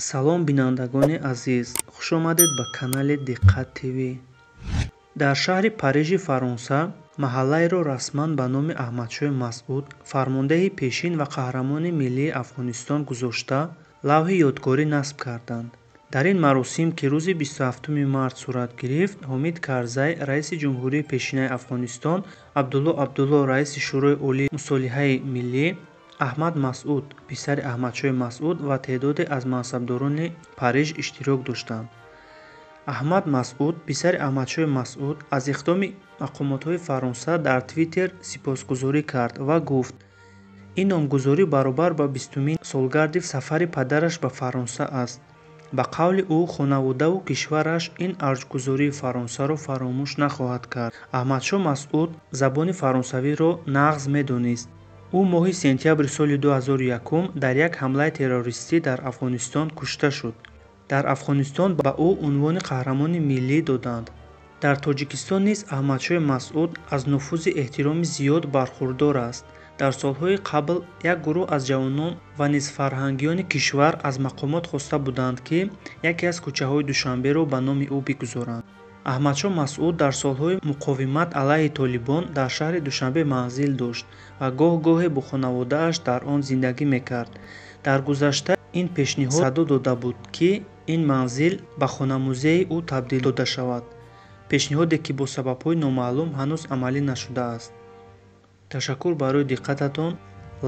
Салом, бинандагони азиз, хушомадед ба канали Диққат ТВ. Дар шаҳри Парижи Фаронса маҳаллаеро расман ба номи Аҳмадшоҳи Масъуд, фармондеҳи пешин ва қаҳрамони миллии Афғонистон гузошта, лавҳи ёдгорӣ насб карданд. Дар ин маросим, ки рӯзи 27 март сурат гирифт, Ҳомид Карзай, раиси ҷумҳурии пешинаи Афғонистон, Абдулло Абдулло, раиси Шӯрои Олии мусолиҳаи миллӣ, Аҳмад Масъуд, писари Аҳмадшоҳи Масъуд ва теъдоде аз мансабдорони Париж иштирок доштанд. Аҳмад Масъуд, писари Аҳмадшоҳи Масъуд, аз иқдоми мақомотҳои Фаронса дар Твиттер сипосгузорӣ кард ва гуфт, ин номгузорӣ баробар ба 20-умин солгарди сафари падараш ба Фаронса аст. Ба қавли ӯ, хонаводаву кишвараш ин арҷгузории Фаронсаро фаромӯш нахоҳад кард. Аҳмадшоҳ Масъуд забони фаронсавиро нағз медонист. Ӯ моҳи сентябри соли 2001 дар як ҳамлаи террористӣ дар Афғонистон кушта шуд. Дар Афғонистон ба ӯ унвони қаҳрамони миллӣ доданд. Дар Тоҷикистон низ Аҳмадшоҳи Масъуд аз нуфузи эҳтироми зиёд бархурдор аст. Дар солҳои қабл як гурӯҳ аз ҷавонон ва низ фарҳангиёни кишвар аз мақомот хоста буданд, ки яке аз кӯчаҳои Душанберо ба номи ӯ бигузоранд. Аҳмадшоҳ Масъуд дар солҳои муқовимат алайҳи толибон дар шаҳри Душанбе манзил дошт ва гоҳ-гоҳе бо хонаводааш дар он зиндагӣ мекард. Дар гузашта ин пешниҳод садо дода буд, ки ин манзил ба хонамузеи ӯ табдил дода шавад, пешниҳоде ки бо сабабҳои номаълум ҳанӯз амалӣ нашудааст. Ташаккур барои диққататон.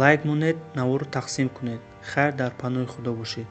Лайк монед, наворро тақсим кунед. Хайр, дар паноҳи Худо бошед.